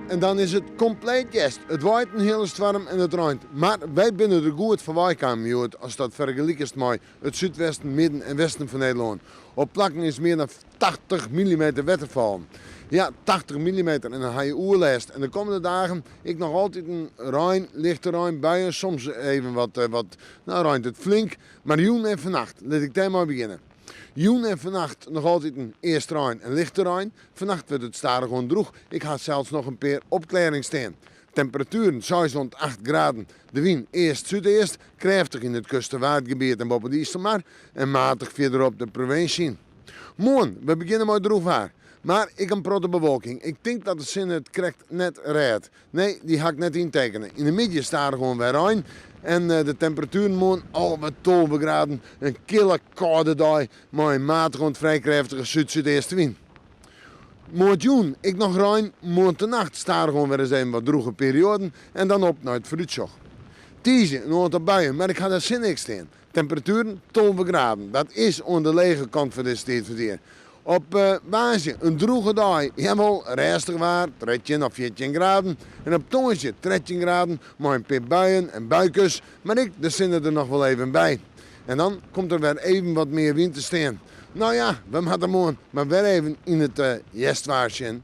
En dan is it kompleet hjerst. It waait in hiele stoarm en it reint. Mar wy binne der goed foarwei kaam hjoed ast dat fergelikest mei it súdwesten, midden en westen fan Nederlân. Op plakken is mear dan 80 millimeter wetter fallen. Ja, 80 millimeter en dan ha je oerlêst. En de kommende dagen ek noch altyd rein, lichte rein, buien, soms even wat, eh, wat nou reint it flink. Mar jûn en fannacht, lit ik dêrmei begjinne. Jûn en fannacht noch altyd earst rein en lichte rein. Fannacht wurdt it stadichoan drûch. Ik ha sels noch in pear opklearrings stean. Temperatueren 6 oant 8 graden. De wyn east-súdeast, krêftich yn it kust- en Waadgebiet en boppe de Iselmar en matich fierderop de provinsje yn. Moarn, we begjinne mei drûch waar. Mar ek in protte bewolking. Ik tink dat de sinne it krekt net rêdt. Nee, dy ha ik net yntekene. Yn de middei stadichoan wer rein en eh, de temperatueren moarn 11, 12 graden. In kille, kâlde dei mei in matige oant frij krêftige súd-súdeastewyn. Moarntejûn ek noch rein, moarntenacht stadichoan wer ris even wat drûge perioaden en dan op nei it foarútsjoch. Tiisdei in oantal buien, mar ik ha de sinne ek stean. Temperatueren 12 graden, dat is oan de lege kant foar dizze tiid fan it jier. Op uh, woansdei in drûge dei, jawol, rêstich waar, 13 of 14 graden. En op tongersdei 13 graden mei in pear buien en buikes, mar ek de sinne der noch wol even by. En dan komt der wer even wat mear wyn te stean. No ja, we moatte moarn mar wer even yn it uh, hjerstwaar sjen.